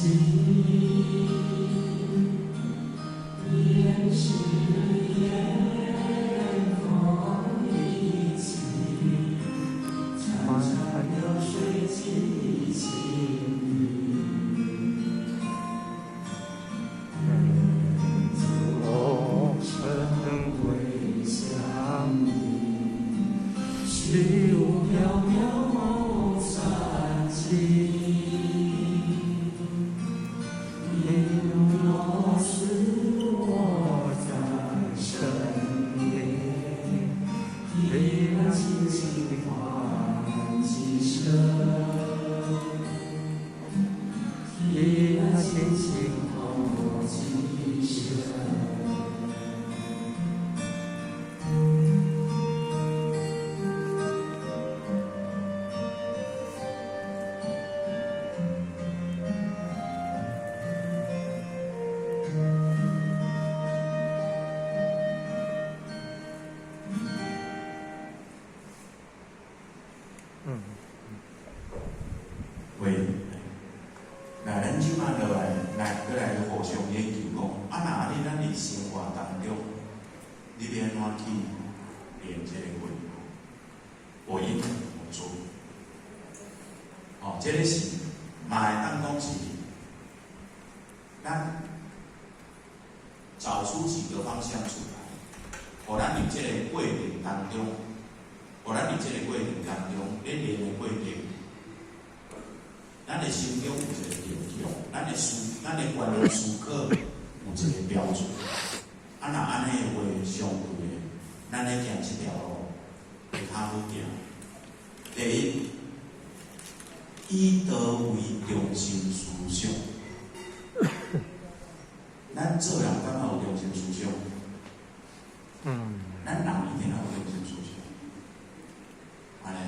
行，便是烟风一起，潺潺流水寄情意。众生归相依，虚無縹緲夢三際。你若是我在身邊，提那輕輕喚幾聲，提那輕輕喚幾聲。喂，來，咱這擺落來，來，閣來互相研究講，啊，若按呢，咱佇生活當中，你欲按怎去練這個慧？我應該怎麼做？哦，這个是嘛會當講是，咱找出幾個方向出來，予咱佇這个過程當中，予咱佇這个過程當中，咧練的過程。咱的心中有一個定向，咱的觀念思考有一個標準。啊，若按呢的話，相對的，咱咧行這條路會較好行。第一，以道為中心思想。咱做人敢有中心思想？咱人一定要有中心思想。按呢，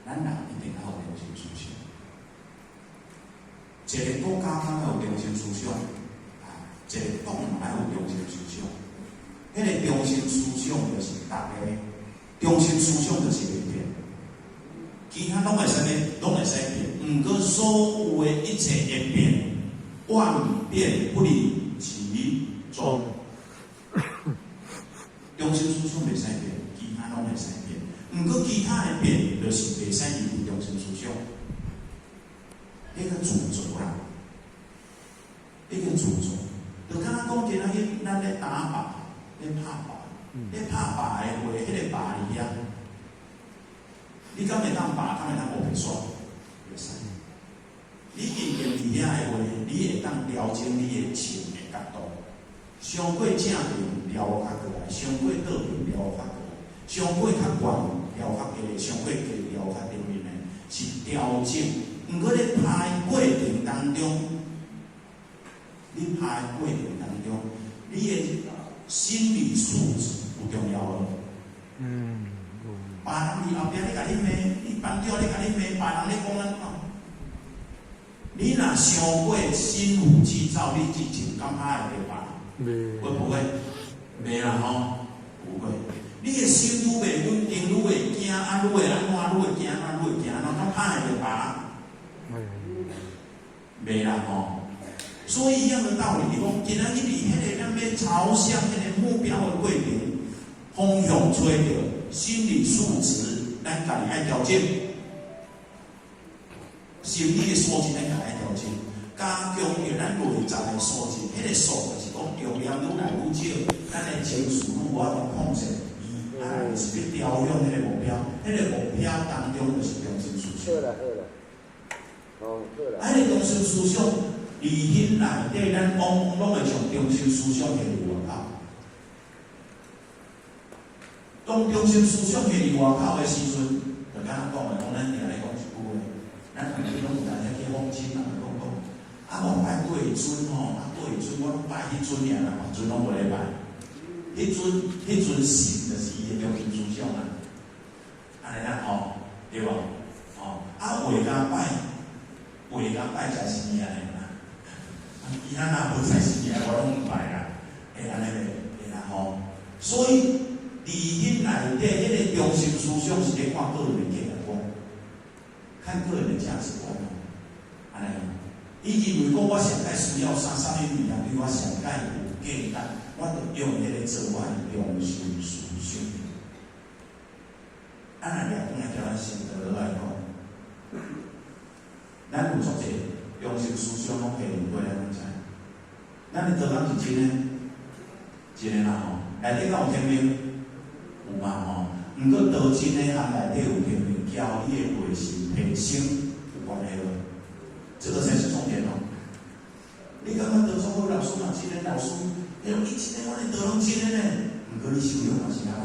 咱人一定要有中心思想。一個國家敢有中心思想？啊，一個黨嘛愛有中心思想。彼個中心思想就是逐个中心思想就是袂變，其他攏會使變，攏會使變。毋過所有的一切會變，萬變不離其宗。中心思想袂使變，其他攏會使變。毋過其他的變，就是袂使離開中心思想。彼個主軸啦，彼個主軸，就敢若講今仔日咱咧打靶，咧拍靶，咧拍靶的話，彼个靶佇遐，你敢會當靶，敢會當烏白煞？袂使。你已經佇遐的話，你會當調整你的穿的角度。傷過正邊調較過來，傷過倒邊調較過來，傷過較懸調較低，傷過低調較頂面的，是調整。毋過咧拍的過程當中，你拍的過程當中，你的心理素質有重要無？別人佇後壁咧共你罵，你班長咧共你罵，別人咧講按怎？你若傷過心浮氣躁，你之前敢拍會著吧？會不會？袂啦吼，不會。你的心愈袂穩定，愈會驚，啊，愈會按怎？愈會驚按怎？愈會驚按怎？敢拍會著吧？袂啦吼。所以一樣的道理，你講今仔日佇彼個咱欲朝向彼個目標的過程，方向揣著，心理素質，咱家己愛調整。心理的素質咱家己愛調整，加強著咱內在的素質。彼個素就是講重量愈來愈少，咱的情緒愈無法度控制，伊啊就是欲朝向彼個目標，彼個目標當中就是中心思想。好啦好啦，哦好啦。啊，彼個中心思想，佇彼內底，咱往往攏會將中心思想下佇外口。當中心思想下佇外口的時陣，就敢若講的，講咱定咧講一句話，咱逐日攏有當去訪親人講講，啊，我拜佗一尊吼，啊，佗一尊，我攏拜彼尊爾啦，別尊攏無咧拜。彼尊神就是伊的中心思想啊，按呢啦吼，對無？吼，啊，畫共拜，畫共拜財神爺的啦，其他若無財神爺，我攏毋拜啦，會按呢袂？會啦吼。所以佇彼內底，彼個中心思想是咧看個人的價值觀，看個人的價值觀哦，按呢。伊認為講我上蓋需要啥，啥物物件對我上蓋有價值，我就用彼個做我的中心思想。啊，若掠轉來叫咱先倒落來講，咱有足濟中心思想攏提過，咱攏知。咱的道敢是真的？真的啦吼，內底敢有天命？有嘛吼？毋過道真的和內底有天命，交你的個性提升有關係無？這個才是重點哦。你感覺道做好老師嘛真的老師，哎喲，伊真的，我的道攏真的呢。毋過你修養嘛是較歹，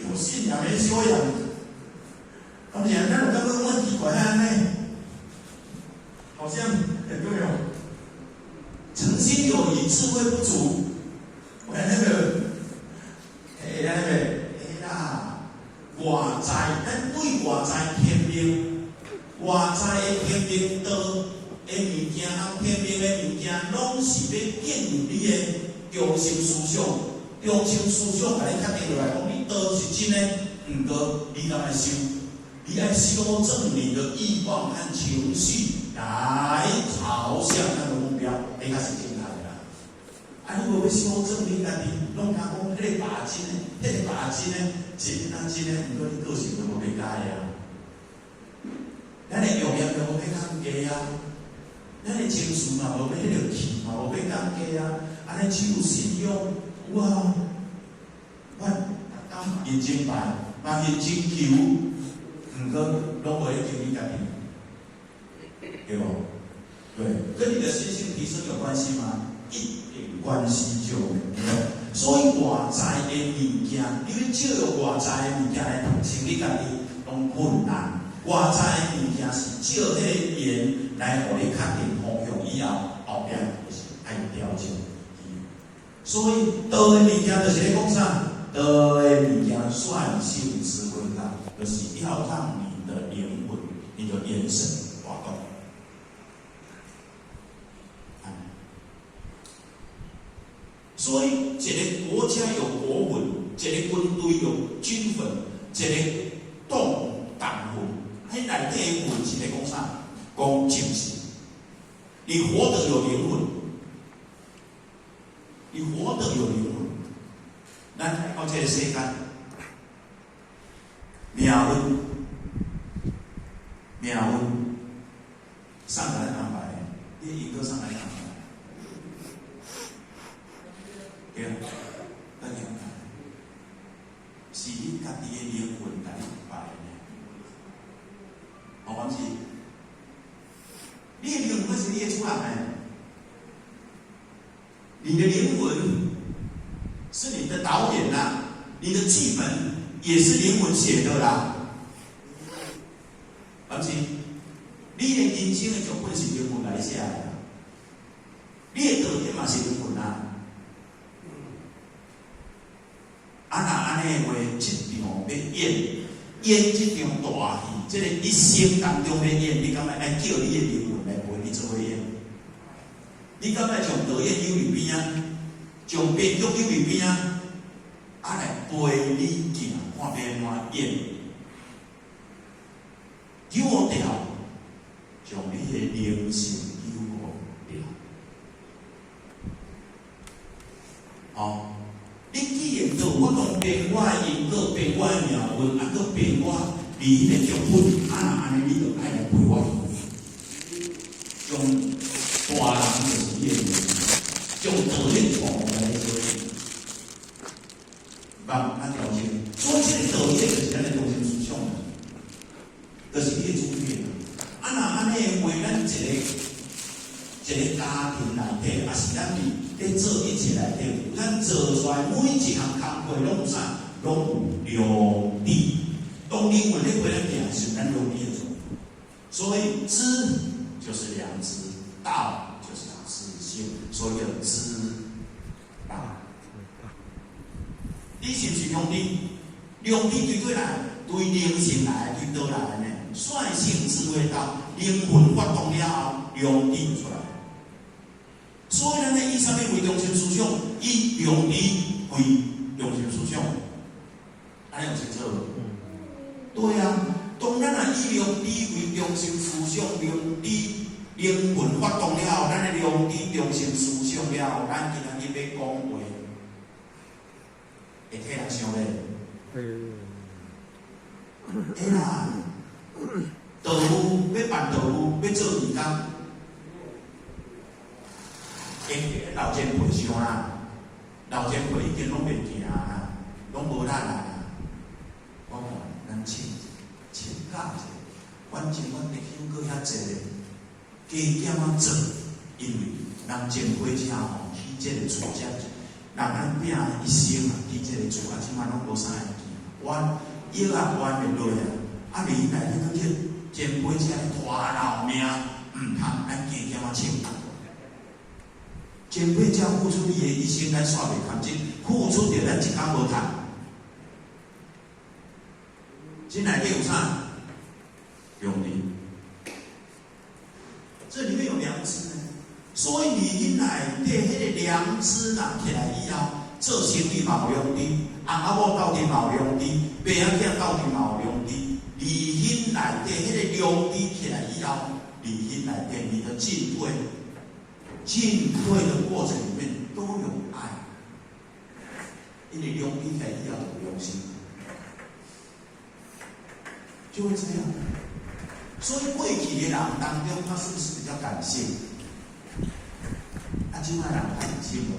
有信仰沒修養，當然咱有感覺講奇怪按呢，好像對哦，誠心有餘，智慧不足。我那個，欸，那個，欸啦，外在，咱對外在天命，外在的天命道的物件，和天命的物件，攏是欲建立你的中心思想。中心思想共你確定落來，講你道是真的，毋過你敢愛修？你愛修正你的欲望和情緒，來朝向那個目標，彼較是正確的啦。啊，你無欲修正你家己，攏聽講彼個把真的，彼個把真的，真啊真的，毋過你個性都無欲改啊。咱的欲念就無欲降低啊，咱的情緒嘛無欲彼個氣嘛無欲降低啊，按呢只有信仰有啊，我逐工認真拜，嘛認真求，毋過攏無咧求你家己，對無？對，跟你的心性提升有關係嗎？一點關係就沒有。所以外在的物件，你欲借用外在的物件來提升你家己，攏困難。外在的物件是借彼個緣來予你確定方向以後，後壁就是愛調整。所以道的物件就是咧講啥？道的物件率性智慧道，就是要讓你的靈魂、你的眼神活動。按呢。所以，一個國家有國魂，一個軍隊有軍魂，一個黨有黨魂。彼內底的魂是咧講啥？講精神。你活得有靈魂，你活得有靈魂。咱來到這個世間，命運，命運，啥人來安排的？你的因果啥人來安排？對，咱安排，是你家己的靈魂共你排的。好，毋是？你的靈魂是你的主人呢？你的靈魂是你的導演吶，你的劇本也是靈魂寫的啦。毋是？你的人生的劇本是靈魂來寫的，你的導演嘛是靈魂啊。啊，若按呢的話，這場欲演演這場大戲，這個一生當中欲演，你敢會愛叫你的靈魂來陪你做伙演？你敢會將導演留佇邊仔，將編劇留佇邊仔，啊來陪你行，看欲按怎演？救掉，將你的靈性救活掉。哦，你既然都有法度編我的因果，編我的命運，啊，閣編我佇彼個劇本，啊，若按呢，你就愛來陪我。將大人就是你的靈，將導演放來做，慢慢調整。所以這個導演就是咱的中心思想，就是你的主體。啊，若按呢的話，咱一個一個家庭內底，抑是咱佇咧做一切內底，咱做出來每一項工課攏有啥？攏有良知。當靈魂咧陪咱行，是咱良知的做。所以知就是良知，道就是知性，所以叫知道。你是毋是良知？良知對佗來？對靈性來，對道來呢？率性智慧道，靈魂發動了後，良知就出來。所以咱咧以啥物為中心思想？以良知為中心思想，按呢有清楚無？對啊，當咱若以良知為中心思想，良知靈魂發動了後，咱的良知中心思想了後，咱今仔日欲講話，會替人想咧？會啦，道夫欲辦道夫，欲做義工，會老前輩想啦，老前輩已經攏袂行啦，攏無力啦。我看咱請請教者，反正阮弟兄閣遐濟咧，加減仔做，因為人前輩遮吼起這个厝遮，人咱拼一生啊，起這个厝啊，這擺攏無啥會記，彎腰啊彎袂落啊，啊你內底閣去前輩遮拖老命，毋通，咱加減仔請。前輩遮付出伊的一生，咱煞袂堪這，付出著咱一工無趁。這內底有啥？良知。這裡面有良知呢，所以你內底彼个良知若起來以後，做生意嘛有良知，翁仔某鬥陣嘛有良知，爸仔囝鬥陣嘛有良知。內心內底彼个良知起來以後，內心內底你的進退，進退的過程裡面都有愛，因為良知起來以後就有良心，就會這樣。所以過去的人當中，他是不是比較感性？啊，這擺人較理性無？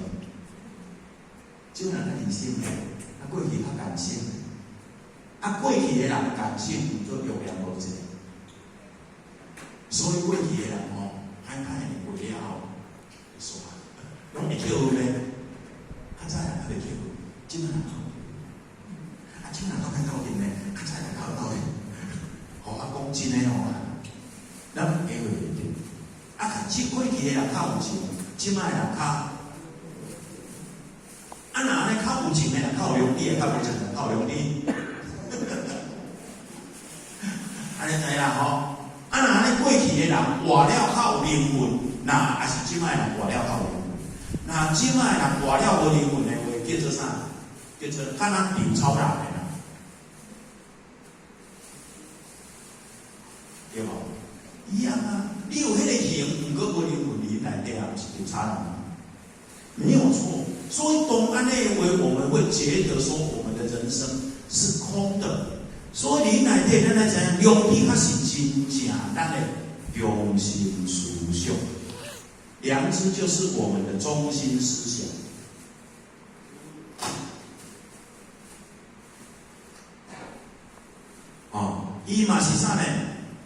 這擺人較理性無？啊，過去較感性。啊，過去的人感性，毋過欲念無濟。所以過去的人吼，歹歹的過了後，煞，攏會結婚咧。較早人較袂結婚，這擺人較啊，這擺人較較鬥陣咧，較早人較有鬥陣。吼，啊，講真的吼，咱會會對。啊，較過去的人較有情，這擺的人較，啊，若按呢較有情的人較有良知的，較無情的較有良知。按呢知啦吼。啊，若按呢過去的人活了較有靈魂，那抑是這擺的人活了較有靈魂。若這擺的人活了無靈魂的話，叫做啥？叫做敢若稻草人的啦，對無？一樣啊，你有彼个形，毋過無靈魂，你內底也毋是稻草人，沒有錯。所以當按呢話，我們會覺得說，我們的人生是空的。所以你內底，咱來知影，良知才是真正咱的中心思想。良知就是我們的中心思想。哦，伊嘛是啥呢？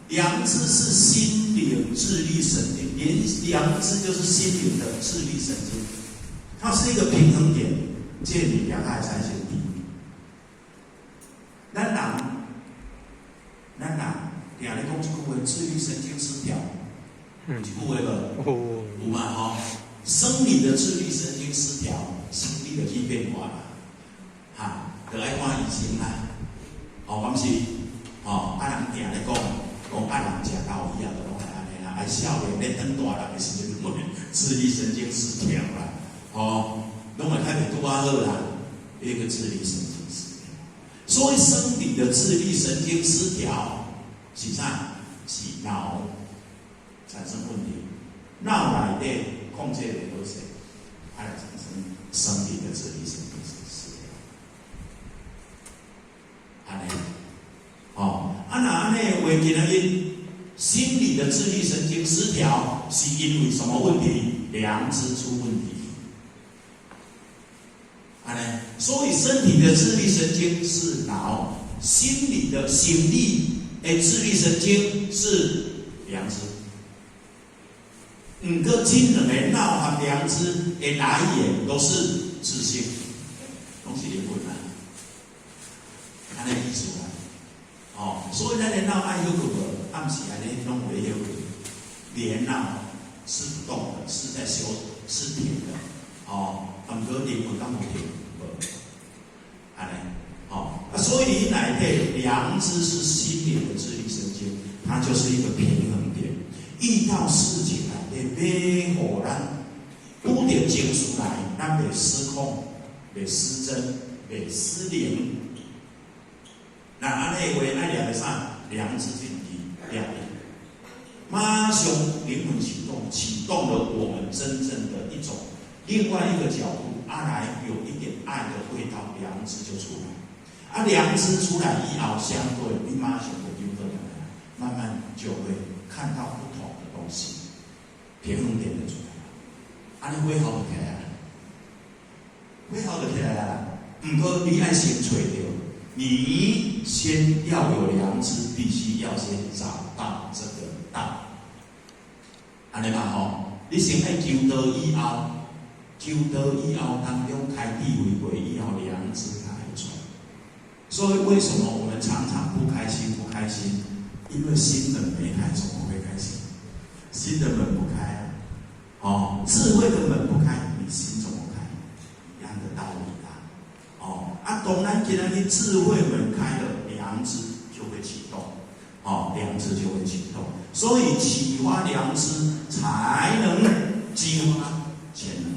良知是心靈自律神經，良知就是心靈的自律神經，它是一個平衡點，這物件才會使成立。咱人定咧講一句話，自律神經失調，有這句話無？有嘛吼？生理的自律神經失調，心理就去變化啦，哈，就愛看醫生啦。哦，敢是？吼，啊人定咧講，講啊人食豆魚啊，就攏會按呢啦。啊，少年咧長大人的時陣，自律神經失調啦，吼，攏會較袂拄仔好啦，一個自律神經失調。所以生理的自律神經失調是啥？是腦產生問題，腦內底控制袂好勢，啊來產生生理的自律神經失調。按呢，哦，啊若按呢話，今仔日心理的自律神經失調是因為什麼問題？良知出問題。按呢，所以身體的自律神經是腦，心理的心理的自律神經是良知。毋過這兩個腦和良知的來源都是自性，攏是靈魂啦，按呢意思啦。哦，所以咱的腦愛休睏無？暗時按呢攏有咧休睏，連腦是不動的，是在休，是停的。哦，毋過靈魂敢有停？無，按呢，哦，啊，所以你內底良知是心靈的自律神經，它就是一個平衡點。遇到事情內底，欲予咱拄著情緒來，咱袂失控、袂失真、袂失靈。那按呢話愛念的啥？良知這物件。馬上靈魂啟動，啟動了我們真正的一種另外一個角度，啊，來有一點愛的味道，良知就出來。啊，良知出來以後，相對你馬上就丟過來，慢慢就會看到不同的東西，平衡點就出來了。啊，你火候就起來了，火候就起來了。毋過你愛先揣著，你先要有良知，必須要先找到這個道。按呢嘛吼，你先愛求道以後，求道以後當中開智慧過以後，良知才會出來。所以為什麼我們常常不開心？不開心，因為心門沒開，怎麼會開心？心的門不開啊！哦，智慧的門不開，你心怎麼開？一樣的道理啦。哦，啊，當咱今仔日智慧門開了，良知就會啟動。哦，良知就會啟動。所以啟發良知，才能激發潛能。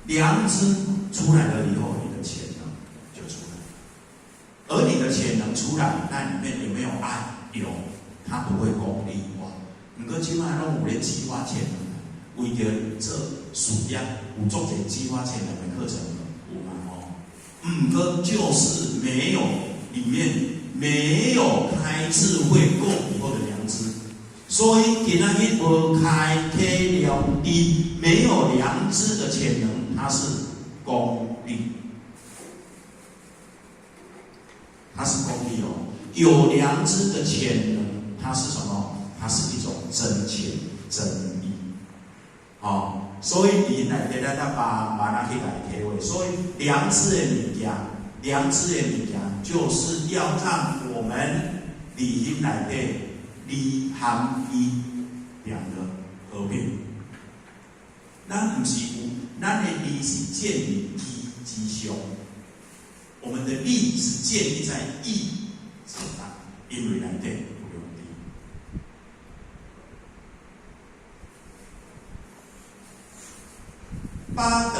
良知出來了以後，你的潛能就出來了。而你的潛能出來，那裡面有沒有愛？有，它不會功利化。毋過這擺攏有咧激發潛能，為著做事業，有足濟激發潛能的課程，有嘛吼？毋過就是沒有裡面沒有開智慧夠以後的良知，所以今仔日無開啟良知，沒有良知的潛能，它是功利，它是功利哦。有良知的潛能，它是什麼？它是一種真情真意。哦，所以伊內底咱才慢慢仔去來體會。所以良知的物件，良知的物件，就是要讓我們內心內底利和義兩個合併。咱毋是有，咱的利是建立義之上，我們的利是建立在義之上，因為內底有良知。八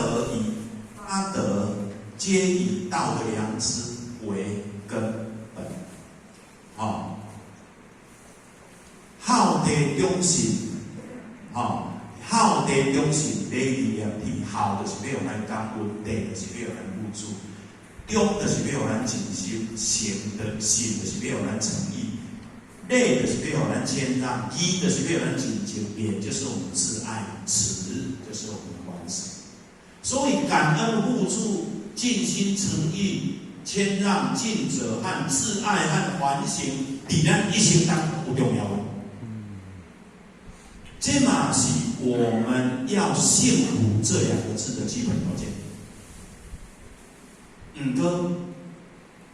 德皆以道德良知為根本。哦，孝悌忠信，哦，孝悌忠信禮義廉恥，孝就是欲予咱感恩，悌就是欲予咱互助，忠就是欲予咱盡心，誠的信就是欲予咱誠意，禮就是欲予咱謙讓，義就是欲予咱盡情，廉就是我們自愛，恥就是我們的還省。所以感恩互助、盡心誠意、謙讓、盡責和自愛和反省，佇咱一生當中有重要的。這嘛是我們要幸福這兩個字的基本條件。毋過，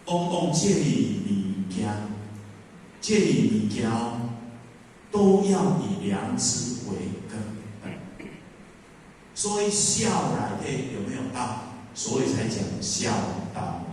往往這物件，這物件都要以良知為根本。所以孝內底有沒有道？所以才講孝道。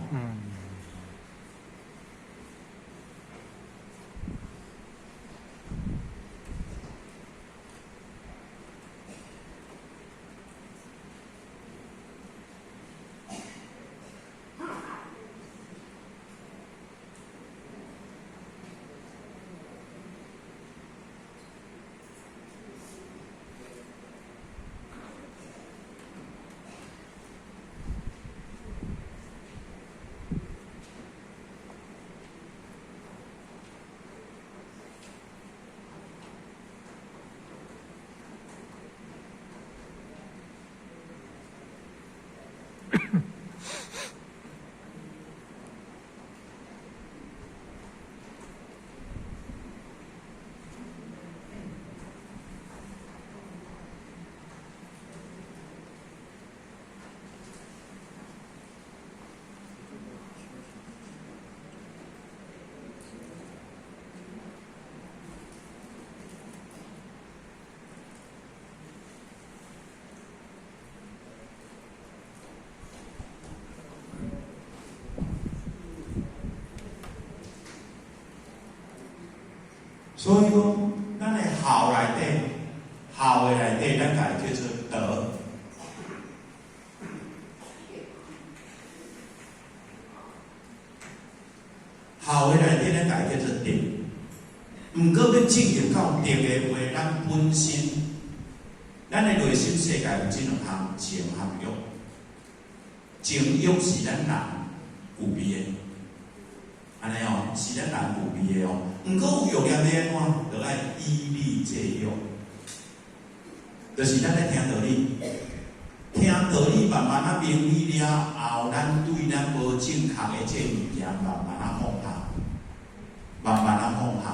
所以講，咱的孝內底，孝的內底，咱共伊叫做德。孝的內底，咱共伊叫做德。毋過欲進入到德的話，咱本身，咱的內心世界有這兩項情和欲。情欲是咱人具備的，按呢哦，是咱人具備的哦。毋過有欲念欲按怎，就愛以理制欲，就是咱咧聽道理，聽道理慢慢仔明理了後，咱對咱無正確的這物件慢慢仔放下，慢慢仔放下，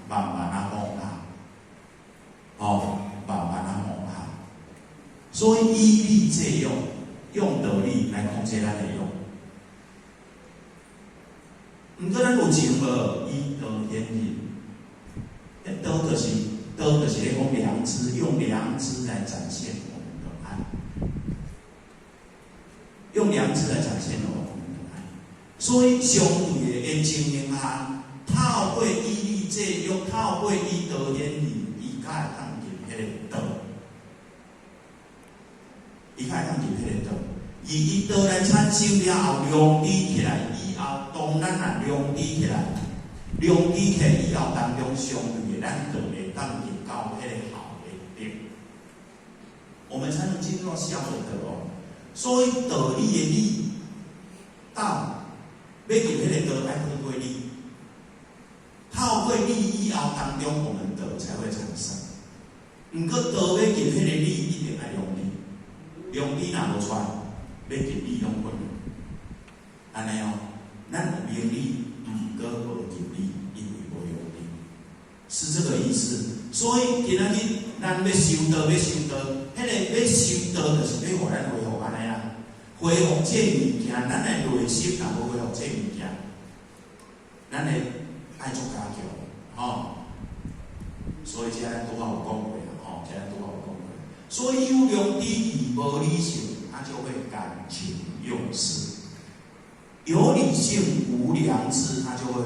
慢慢仔放下，哦，慢慢仔放下。所以以理制欲，用道理來控制咱的欲。毋過咱有情無？以道顯仁，彼道就是道，就是咧講良知，用良知來展現我們的愛，用良知來展現我們的愛。所以相對的的情形下，透過以理制欲，透過以道顯仁，伊才會當入彼个道，伊才會當入彼个道。而以道來產生了後，良知起來以後，當咱若良知起來，良知起來以後當中相對的，咱就會當入到彼個孝的德，我們才能進入到孝的德哦。所以道理的理，道欲入彼个道，愛透過理，透過理以後當中，我們德才會產生。毋過道欲入彼个理，一定愛良知，良知若無出來，欲入理攏困難。按呢哦，咱有明理，毋過無入理，因為無良知，是這個意思。所以今仔日咱欲修道，欲修道，彼个欲修道，就是欲予咱恢復按呢啦。恢復這物件，咱的內心若無恢復這物件，咱的愛足加強，吼。所以這咱拄仔有講過啦，吼，這咱拄仔有講過。所以有良知而無理性，他就會感情用事；有理性無良知，他就會